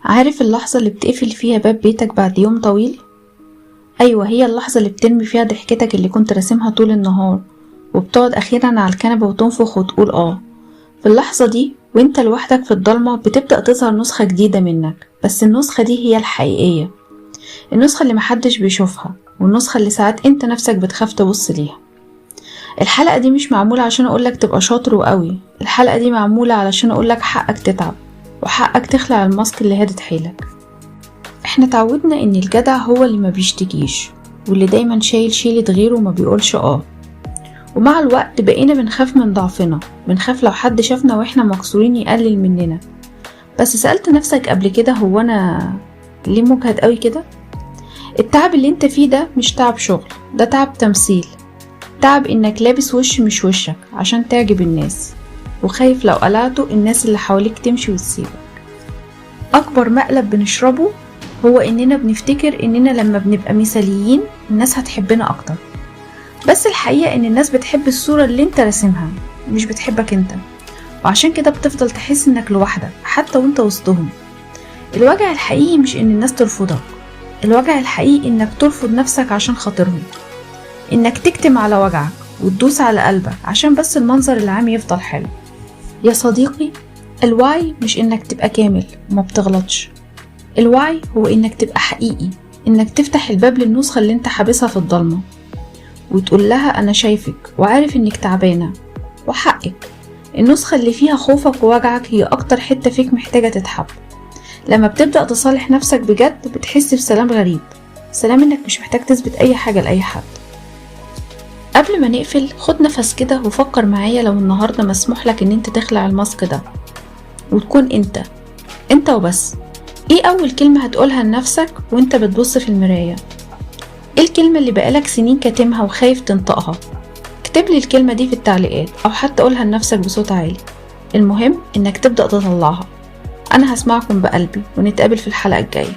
عارف اللحظة اللي بتقفل فيها باب بيتك بعد يوم طويل؟ أيوة، هي اللحظة اللي بترمي فيها ضحكتك اللي كنت راسمها طول النهار، وبتقعد أخيرا على الكنبة وتنفخ وتقول آه. في اللحظة دي وانت لوحدك في الضلمة بتبدأ تظهر نسخة جديدة منك، بس النسخة دي هي الحقيقية، النسخة اللي محدش بيشوفها، والنسخة اللي ساعات انت نفسك بتخاف تبص ليها. الحلقة دي مش معمولة عشان أقولك تبقى شاطر وقوي، الحلقة دي معمولة علشان أقولك حقك تتعب وحقك تخلع ال mask اللي هادت حيلك. احنا تعودنا ان الجدع هو اللي ما بيشتكيش، واللي دايما شايل شيلة غيره وما بيقولش اه. ومع الوقت بقينا بنخاف من ضعفنا، بنخاف لو حد شافنا واحنا مكسورين يقلل مننا. بس سألت نفسك قبل كده، هو انا ليه مجهد قوي كده؟ التعب اللي انت فيه ده مش تعب شغل، ده تعب تمثيل، تعب انك لابس وش مش وشك عشان تعجب الناس، وخايف لو قلعته الناس اللي حواليك تمشي وتسيبك. اكبر مقلب بنشربه هو اننا بنفتكر اننا لما بنبقى مثاليين الناس هتحبنا اكتر، بس الحقيقة ان الناس بتحب الصورة اللي انت راسمها، مش بتحبك انت، وعشان كده بتفضل تحس انك لوحدك حتى وانت وسطهم. الوجع الحقيقي مش ان الناس ترفضك، الوجع الحقيقي انك ترفض نفسك عشان خاطرهم، انك تكتم على وجعك وتدوس على قلبك عشان بس المنظر العام يفضل حلو. يا صديقي، الوعي مش انك تبقى كامل وما بتغلطش، الوعي هو انك تبقى حقيقي، انك تفتح الباب للنسخة اللي انت حابسها في الضلمة وتقول لها انا شايفك وعارف انك تعبانة وحقك. النسخة اللي فيها خوفك ووجعك هي اكتر حتة فيك محتاجة تتحب. لما بتبدأ تصالح نفسك بجد بتحس بسلام غريب، سلام انك مش محتاج تثبت اي حاجة لأي حد. قبل ما نقفل خد نفس كده وفكر معايا، لو النهاردة مسموح لك ان انت تخلع ال mask ده وتكون انت، انت وبس، ايه اول كلمة هتقولها لنفسك وانت بتبص في المراية؟ ايه الكلمة اللي بقالك سنين كاتمها وخايف تنطقها؟ اكتب لي الكلمة دي في التعليقات او حتى قولها لنفسك بصوت عالي. المهم انك تبدأ تطلعها. انا هسمعكم بقلبي، ونتقابل في الحلقة الجاية.